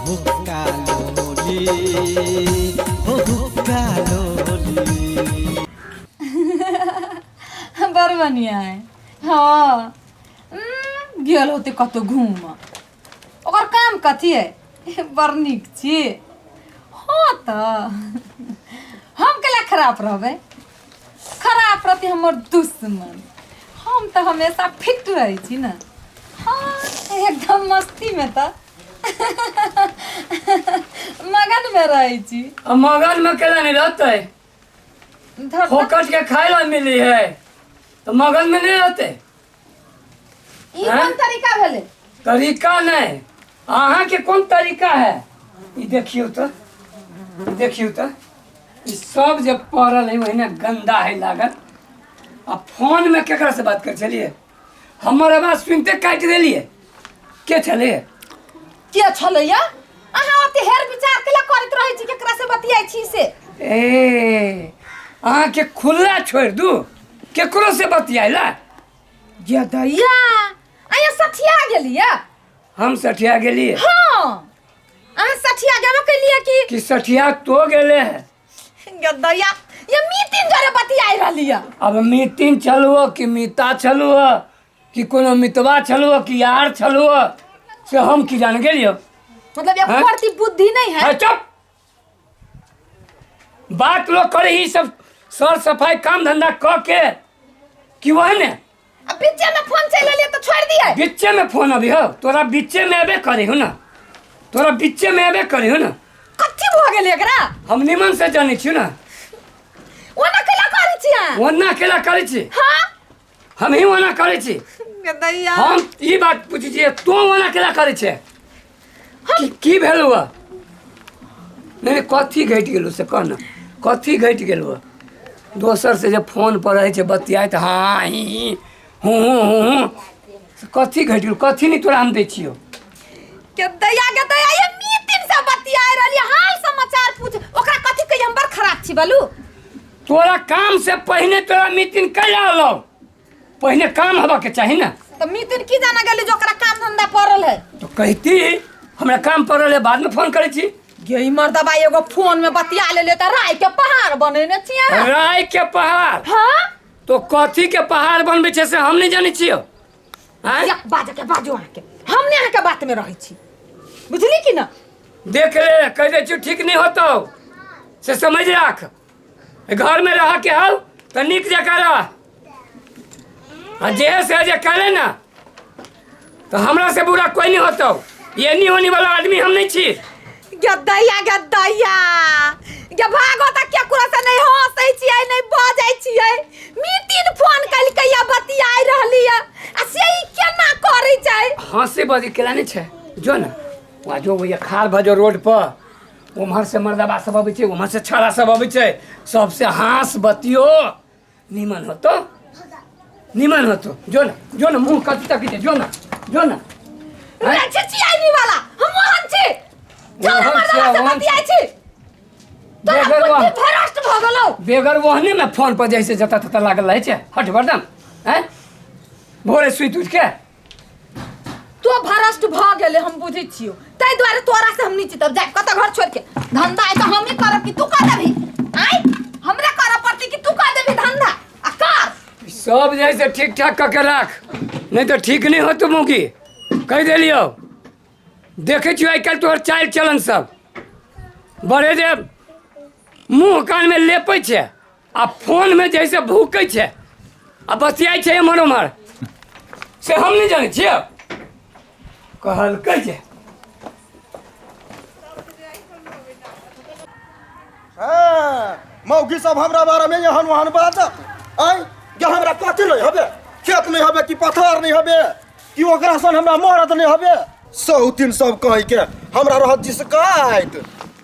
हुक्का लोली, हो हुक्का लोली। बड़ बढ़िया है। हाँ, गेल होते कतौ घूम, ओकर काम कथी है? बड़ नीक छी। हाँ, तऽ हम केला खराब रहबै? खराब प्रति हमर दुश्मन। हम तऽ हमेशा फिट रहै छी ने। हाँ, एकदम मस्तीमे, तऽ मगनमे रहै छी। आ मगन में केला नहीं रहते? धर। फोकट के खाए ला मिली है तो मगन में नहीं रहते? ई कोन तरीका भेलै? तरीका नहीं, अहाँ के कौन तरीका है? ई देखियौ तो, ई देखियौ तो, ई सब जे पड़ल है ओहिना गंदा है लागल। आ फोन में केकरा से बात कर छलिए? हमर आवाज सुनते काटि देलिए। के छलिए? के छलैया? अहाँ ओते हेर विचार केला करैत रहै छी, केकरा से बतियाइ छी से? ए, अहाँके खुला छोड़ि दू केकरो से बतियाइला? ये दैया, अहाँ सठिया गेलियै। हम सठिया गेलिए? हाँ, अहाँ सठिया गेबो केलियै कि। कि सठिया तो गेले है। ये दैया, ये मीटिंग करे बतियाइ रहलियै। अब मीटिंग छलुओ कि मीता छलुओ कि कोनो मितवा छलुओ कि यार छलुओ, से हम की जान गेलियो? मतलब एक हाँ? प्रति बुद्धि नहीं है। है, चुप। बात लोग करे ही सब सर सफाई काम धंधा क के कि वह ने। अब बीचे में फोन चलि एलियै तऽ छोड़ि दियै? बीचे में फोन अभी हो तोरा, बीचे में अबे करे हो ना, तोरा बीचे में अबे करे हो ना। कथी भऽ गेल एकरा? हम निमन से जानै छियो ना। ओना केला करै छी अहाँ? ओना केला करै छी? हाँ। हम ही ओना करै छी? दैया। हम ई बात पूछै छियै, तों ओना केला करै छै? की की भेल हुआ? नहीं, कथी घटि गेलो से कह ना, कथी घटि गेलो? दोसर से जे फोन पर रहै छै बतियाइत, हाँ ही ही हूँ हूँ हूँ हूँ, से कथी घटि गेलो? कथी नहीं तोरा हम दै छियौ? के दैया, के दैया, ये मीटिंग से बतियाइ रहलियै, हाल समाचार पूछ, ओकरा कथी कहियै? हम बड़ खराब छी बलू। तोरा काम से पहिने तोरा मीटिंग कैला अलो? पहिने काम होबा के चाही ना। तऽ मीटिंग की जाना गेली जो ओकरा काम धंधा पड़ल है। तो कहती हमरा काम पड़ल है, बाद में फोन करै छी। गे मर्दबा, एगो फोन में बतिया लेले तऽ राय के पहाड़ बनेने छियै। राय के पहाड़? हाँ। तो कथी के पहाड़ बनबै छै से हम नहीं जानै छियौ, आँय? या बाजे के बाजू, अहाँके हम नहि अहाँके बात में रहै छी, बुझली कि ना? देख ले, कह दै छियौ, ठीक नहीं होतौ से समझ राख। घर में रह के हौ तऽ नीक जकाँ रह, आ जे से जे कहले ना तो हमरा से बुरा कोई नहीं होतौ। ये नहीं होने वाला आदमी हम नहीं छी। गदैया, गदैया, गे भागो त केकरो से नहीं हंसै छियै, नहीं बजै छियै। मीटिंग फोन कलकै या बतियाइ रहली या, आ से ई केना करै छै? हंसे बजे केला नहीं छै? जो ना वहाँ जो भैया खार भजो रोड पर, उम्हर से मर्दबा सब अबै छै, उम्हर से छड़ा सब अबै छै, सबसे हाँस बतियो, निमन होतो, निमन होतो। जो ना, जो ना, मुँह कथी तक जो ना, जो ना। नहीं छी छियै वाला, हम ओहन छी? छोड़ा। ओहन छी, मर्दबा से ओहन बतियाइ छी तोरा? बेगर बुद्धि वह भ्रष्ट भऽ गेलौ। बेगर ओहने में फोन पर जैसे जता तता लागल रहै छै। हट बर्दम, हैं, भोरे सुति उठि के। तो भ्रष्ट भऽ गेलै, हम बुझै छियौ, ताहि दुआरे तोरा से हम नीचे तब जाय कतऽ घर छोड़ के। धंधा है तऽ हमही करब कि तू कर देबही? आँय, हमरा करऽ पड़तै कि तू कर देबही धंधा? आ कर। सब जैसे ठीक ठाक कऽ के राख, नहीं तो ठीक नहीं होतो मुगी, कहि देलियौ। देखै छियौ आइ काल्हि तोहर चालि चलन सब बड़े जे मुँह कानमे लेपै छै आ फोनमे जैसे भूकै छै आ बतियाइ छै एम्हर ओम्हर, से हम नहि जानै छियै। कहलकै जे हाँ, मौगी सब हमरा बारे में एहन ओहन बाजत। आँय गे, हमरा कथी नहीं हबे? खेत नहीं हबे कि पथार नहीं हबे कि ओकरा सन हमरा मरद नहीं हबे? सौतिन सब कहि के हमरा रहत जिसकाइत।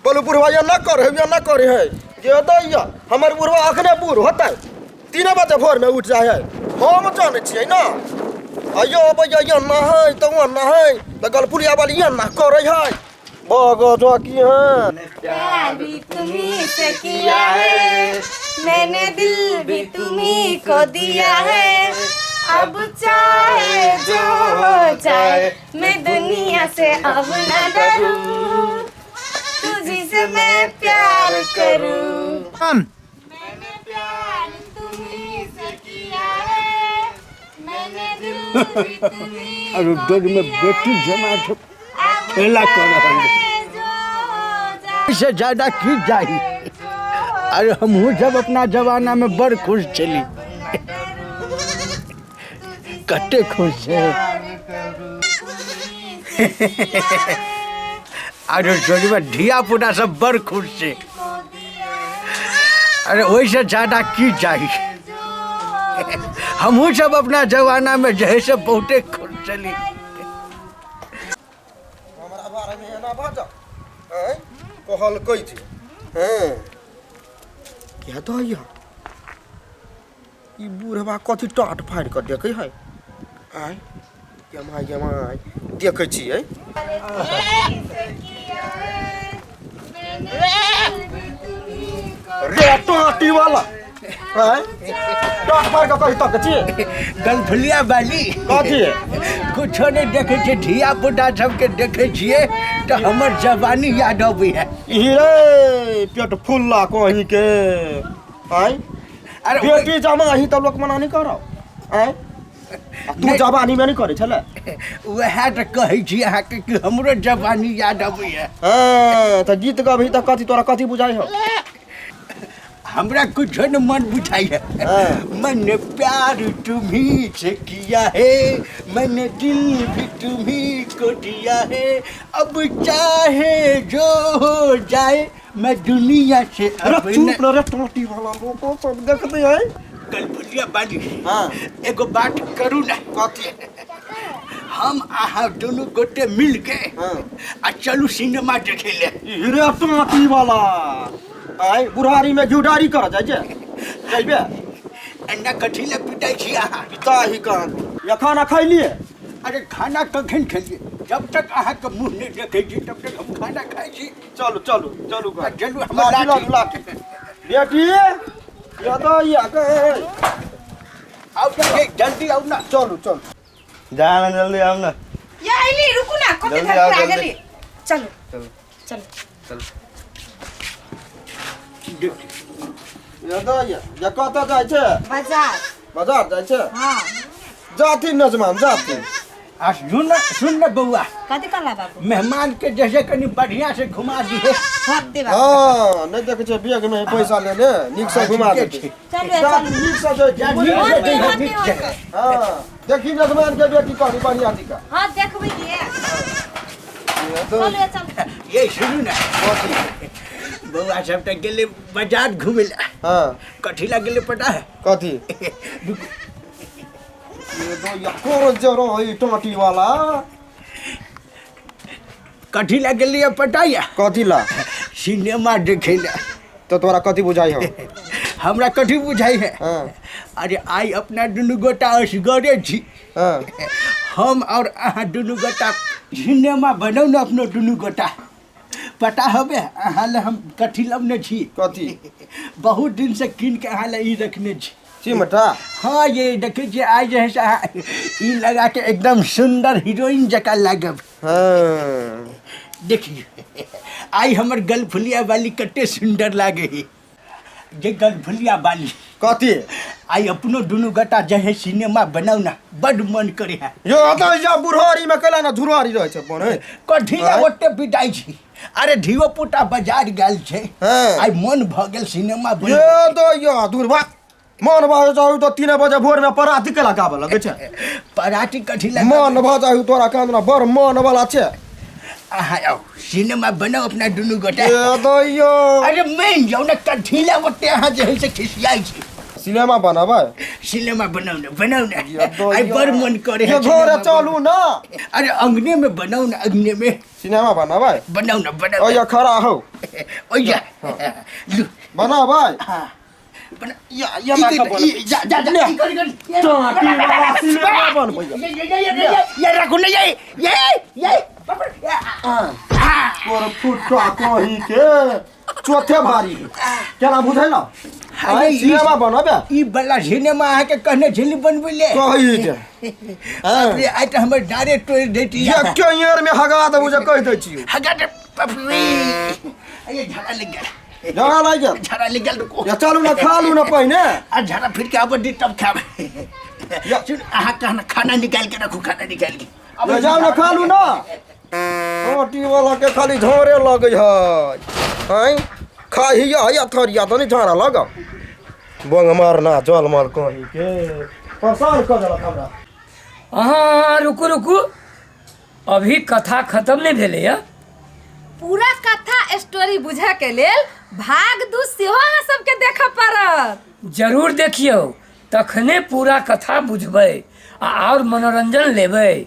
बोलू बुढ़वा ये न करे, ये न करे है। ये दैया, हमर बुढ़वा अखने बूढ़ होतै? 3 बजे भोर में उठ जाइ है। हम जानै छियै ना। आइयो अबैया, ये नहाय तऽ ओ नहाय तऽ गलपुरिया वाली ये ना करै है बग जो की है। प्यार भी तुम्ही से किया है मैंने, दिल भी तुम्ही को दिया है, अब चाहे जो हो जाए, मैं दुनिया से अब न डरूं। करूं। हम मैंने प्यार तुम्ही से किया है, मैंने दिल भी तुम्ही अरे को डर में दिया बेटी है। जमा के अब खेला कर रहल है। चाहे जो हो जाए, से ज्यादा की जाही। जो हो अरे हमहूँ जब अपना जमाना में बड़ खुश छली, कते खुश है। अरे सोचबे धिया पुता सब बड़ खुश छै। अरे ओहिसँ ज्यादा की चाही। हमहूँ सब अपना जमाना में जे है से बहुते खुश छली। हमरा बारे में एना बाजऽ आँय कहलकै जे हँ किया तऽ यऽ ई बूढ़बा कथी टाट फाड़ि कऽ देखै है आँय गे माय गे माय देखै छियै। रे टाटी वाला आँय टाट फाड़ि कऽ कही तक छियै। गलफुलिया बाली कथी कुछो नहीं देखै छियै, धिया पुता सबके देखै छियै तऽ हमर जवानी याद अबै है। ई रे पेट फुल्ला कहीं के आँय अरे बेटी जमा ही तऽ लोक मना नहीं करब आँय आ तू नहि। जवानी में नहीं करै छलै। वएह तऽ कहै छी अहाँके कि हमरो जवानी याद अबैया। हँ तऽ गीत गबही तऽ कथी तोरा कथी बुझाइ हौ? हमरा कुछो न मन बुझाइया। हाँ। मैंने प्यार तुम्ही से किया है, मैंने दिल भी तुम्ही को दिया है, अब चाहे जो हो जाए मैं दुनिया से अरे अब चुप न रे टोटी वाला लोको सब देखते है। गलफुलिया बाली हाँ। एगो बात करू ना। कथी? हम अहाँ दुनू गोटे मिल के हाँ। आ चलू सिनेमा देखे ले। ई रे टोटी वाला आय बुढ़ारी में घिउडारी कर जाइ छै जइबे। एना कथी ले पिटाइ छी अहाँ? पिता ही कहन या खाना खैलिए? अरे खाना कखन खेलिए? जब तक अहाँके मुँह नहि देखै छी तब तक हम खाना खाइ छी। चलू चलू चलू घर। आ, चलू, हमर लाठी लाठी। लाठी लाठी बेटी या तऽ या के आउ ना, जल्दी आउ ना। चलू चलू जा ना जल्दी आउ ना। या अइली रुकू ना, कते जल्दी धर आओ, आ जल्दी। गेली। चलू चलू चलू चलू। या तऽ या या कतऽ जाइ छै? बाजार। बाजार जाइ छै? हाँ। जाथिन नजमान जाथिन। आ सुन सुन न बौआ। कथी कहला बाबू? मेहमान के जैसे कनी बढ़िया से घुमा दिहे। हक दे बाबू। हाँ नहीं देखे छै बैग में पैसा लेने नीक से घुमा ठीके देतै। छै। चलू जाथिन चलू नीक से जाइ जा, छै। नीक से होते, जइहे, होते, नीक से। होते। हाँ देखी नजमान के बेटी कहनी बढ़िया जी का। हाँ देखबै के। या तऽ चलू चलू। ये सुनू ना कथी? बौआ सब तऽ गेलै बाजार घुमै लए। हाँ कथी लए गेलै पता है? कथी? ये तो या कोर जरो है टोटी वाला। कथी लए गेलियै पता या? कथी ला? सिनेमा देखे लए। तो तोरा कथी बुझाइ हौ? हमरा कथी बुझाइ है? हाँ। अरे आइ अपना दुनू गोटा असगरे छी। हाँ। हम और अहाँ दुनू गोटा सिनेमा बनौ ने अपनो दुनू गोटा। पता हबे अहाँ ले हम कथी लबने छी? कथी? बहुत दिन से कीन के अहाँ ले ई रखने छी। चिमटा? हाँ ये देखै छियै आइ जे है से अहाँ ई लगा के एकदम सुंदर हीरोइन जकाँ लागब। हाँ। देखियौ आइ हमर गलफुलिया वाली कते सुंदर लागे है। जे गलफुलिया वाली कथी? आइ अपनो दुनू गोटा जे है सिनेमा बनाउ ना, बड मन करे है। यो तऽ या बुढ़ारी में कैला ना झुरहारी रहै छै बनै। कथी लए आँय? ओते पिटाइ छी? अरे धियो पुता बाजार गेल छै। हाँ। आइ मन भऽ गेल सिनेमा बन। ये तो या दुर्भा मन भऽ जाउ तऽ 3 बजे भोर में पराती कैला गाबऽ लगै छै। पराठी कथी लए? मन भऽ जाउ तोरा कान बड़ मन वाला छै। अहाँ आउ सिनेमा बनाउ अपना दुनू गोटा। ये तो यो अरे मान जाउ ने कथी लए ओते अहाँ जे है से खिसियाइ छी? सिनेमा बनाबै? सिनेमा बनाउ ने, बनाउ ने। ये तो आइ यो। बड़ मन करे है ये घरे सिनेमा चलू ना। अरे अंगने में बनाउ ने, अंगने में सिनेमा बनाबै? बनाउ ने, बनाउ। ओ या खड़ा हौ। ओया लू। बनाबै? हाँ बना। या या ना खबर। जा जा जा ई कर कर। टाटी वाला सिनेमा बनबै। ये ये ये ये ये रखू ने ये ये ये पकड़। तोर फुट्टा कही के चौथे भारी केना बुझै ना? अरे सिनेमा बनाबे? ई बला सिनेमा अहाँके कहने छली बनबै ले। कही जे। बाप रे, आइ तऽ हमर डारे तोड़ि दैती। ये के ईयर में हगा देबू जे कहि दै छियौ। हगा दे बाप रे, अरे झाड़ा लग गेल। झगड़ा लागि गेल। झगड़ा लागि गेल, रुको। या चलू ने, खा लू ने पहिने। आ झगड़ा फिर के आबै दी तब खाब। सुन, अहाँ कहना खाना निकाल के रखू, खाना निकाल के। या जाउ ने, खा लू ने। रोटी वाला के खाली झोरे लगै है। आँय, खाही या थरिया तऽ नहि झाड़ा लगब। बंग मारना जल मार कहीं के परेशान कऽ देलक हमरा। अहाँ रुकू रुकू, अभी कथा खत्म नहि भेलैया। पूरा कथा स्टोरी बुझऽ के लेल भाग 2 सेहो अहाँ सबके देखऽ पड़त। जरूर देखियौ, तखने पूरा कथा बुझबै आ आओर मनोरंजन लेबै।